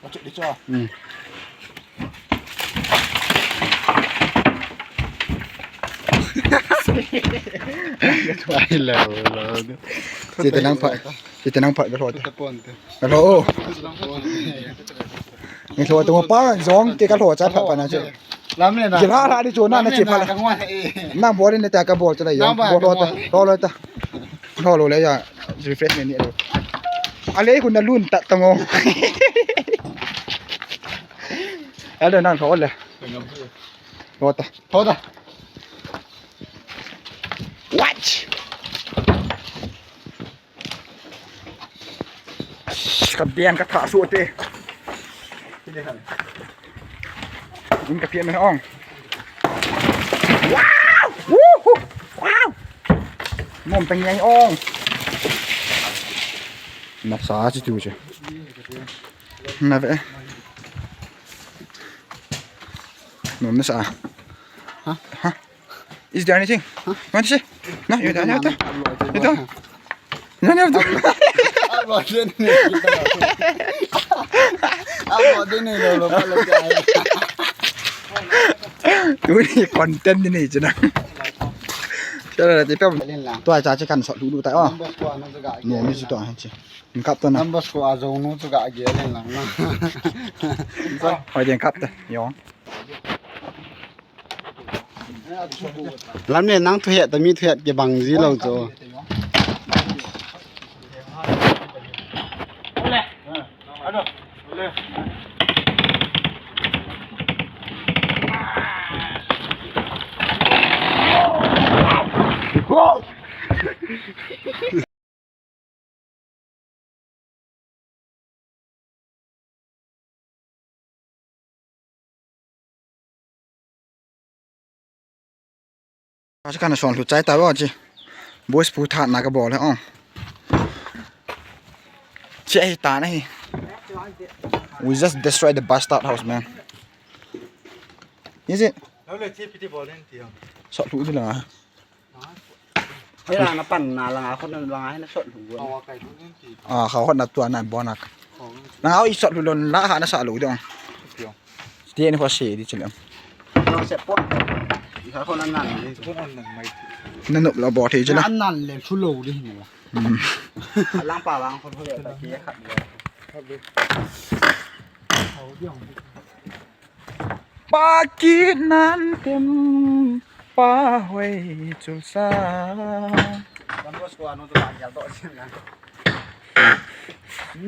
ອືມ ໄປແລ້ວ ຊິແຕ່ນັ່ງພັກ ຊິແຕ່ນັ່ງພັກກະໂຫຼດ ກະໂຫຼດ ກະໂຫຼດ ໂຕປ້າສອງ ເກກະໂຫຼດຈັດພັກປານນັ້ນຊິ ລຳເລີຍນະ ເກລາລະດິໂຈນະ ນະ ເກພາລະ ນຳບໍ່ໄດ້ນະ ແຕ່ກະບໍ່ຈະໄດ້ຢອງ ບໍ່ ລໍ ລໍເລີຍຕາ ລໍໂລແລ້ວຢ່າ refresh ນີ້ ອາເລຄຸນນະລຸນຕະຕະໂງ ອາເດີນັ່ງໂທເລີຍ ໂທຕະ ໂທຕະ What? ກະບຽນກະທະສູເຕ ກິນກະພຽນແມ່ນອອງ ວ້າວ ວູ້ ວ້າວ ນົມແປງໃຫຍ່ອອງ ນັບສາຊິຕູເຊ ນັບເອ ນົມນັບສາ ຮະ ຮະ Is there anything? Huh? Want to see? No, you don't have to. You don't. You don't have to. ອັບໂຫຼດເດ້ນີ້ ອັບໂຫຼດເດ້ນີ້ ໂລໂລ ໂລກາຍ ຕູນີ້ຄອນເຕັນນີ້ຈະນະ ເຊີນລະຕິແປມ ຕົວຈາຈະກັນສອດລູກດູຕາຍອໍ ໂນມິສຸໂຕະ ເຫັນຊິ ມັນກັບຕົວນະ ນຳບໍ່ສະກອດ ອາໂຈນູ ຈະກະເກເລີນລະ ຄອຍຈະກັບຕະ ຍອງ ລຳເນນັງທຸເຮດຕະມີທຸເຮດເກບັງຊີເຫຼົ່າໂຈ Kasi kana son lu chai ta wa ji. Boys pu tha na ka bol he on. Che ai ta na hi. We just destroyed the bastard house, man. Is it? Sot lu ji la. ເວລານະປັ່ນນາລະງາ ຄົນລະງາໃຫ້ນະສົດຫູ ອ່າ ເຂົາຮອດນະຕົວນັ້ນບໍ່ນັກ ລະເອົາອີກສົດຫູ ລະຫານະສະຫຼູດອງ ເດນຄວາເຊດີຈະເລີມ ລະເສບປອດ ອີກຄົນນັ້ນນັ້ນ ນັ້ນນົບລະບໍ່ເທຈະລະ ອັນນັ້ນແຫຼະຊຸໂລດີນີ້ລະ ອືມ ລາງປາວາງຄົນເຂົາເຈົ້າຕະກີ້ຂັດເລີຍ ປາກີນານເຕັມ ປາຫ້ວຍຈຸລສາ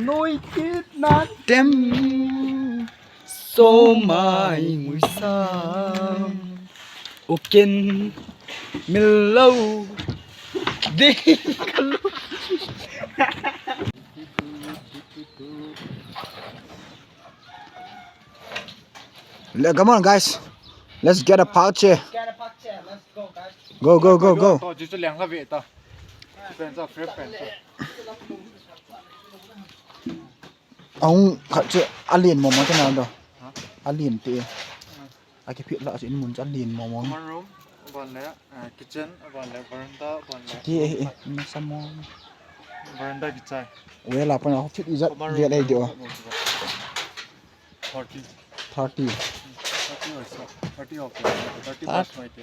ໜຸຍກິດນານເຕັມ ໂຊມາຍງຸຍສາ ໂອເກັນ ເມລໂລ ເດ Come on, guys. Let's get a party. Go, go, go, go. ເອົາ ຂະເຈ ອາລີນມໍ່ໆ ຈະນານດອກ ອາລີນຕິ ອາກິພິດລະຊິນມຸນຈະອາລີນມໍ່ໆ Common room ບ່ອນແລະ ອ່າ kitchen ບ່ອນແລະ veranda ບ່ອນແລະ ທີ່ ເອ ເອ ມີສະໝໍ veranda ກິດໃຈ ເວລາປານເຮົາຟິດອີກ Common room ເວລາດຽວ thirty. Thirty. Thirty or so. Thirty okay. Thirty plus. Thirty.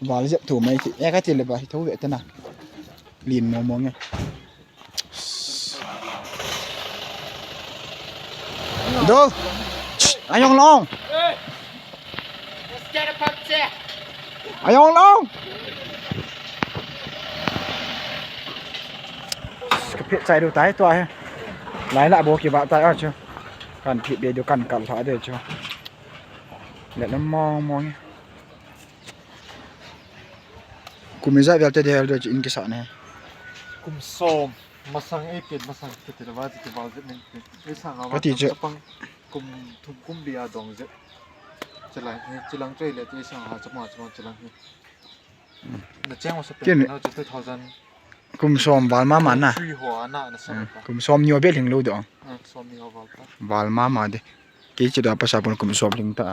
Ba le jep thu mai ti. E ka ti le ba thu ve tana. Lin mo mo nge. Do. Ayong long. Ayong long. ກະເພະໃສ່ດູຕາຍຕົວເຮ ຫຼາຍລະບໍ່ກິບາຕາຍເອົາເຊ ກັນທິບເດດກັນກັນທະເດເຊ ແລະນ້ຳມອງມອງ ກຸມເມຊາເວລເຕເດເດອິນກິສາເນ Kum som, masang ipin, masang ipin, tila ba, tila ba, ipin. Isang awak, Katijo. Kum, kum, kum bia dong je. Chilang, chilang choi le, isang awak, chama, chama, chilang. ເຈັດ ກຸມສອມ ວາລມາມານະ ກຸມສອມ ນິວເບດເຮັງໂລດອງ ວາລມາມາເດ ເກຈິດອາ ພາສາປອນ ກຸມສອມ ເຮັງຕາ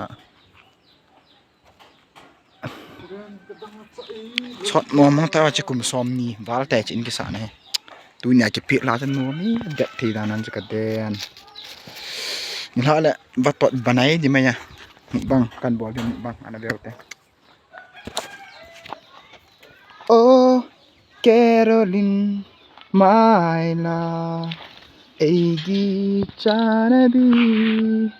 ຊອດມໍ່ມັງຕາ ຈະກຸມສອມ ນິວ ວາລແຕ ຈະອິນກິສານະ ຕູນຍາ ຈະເພລາ ຈະນົວ ມີແດດ ທີດາ ນັ້ນ ຈະກະແດນ Ni la le, va tot banai di maya. Mukbang, kan buat dia mukbang, ana berte. Oh, Carolyn, my love, eigi chanabi.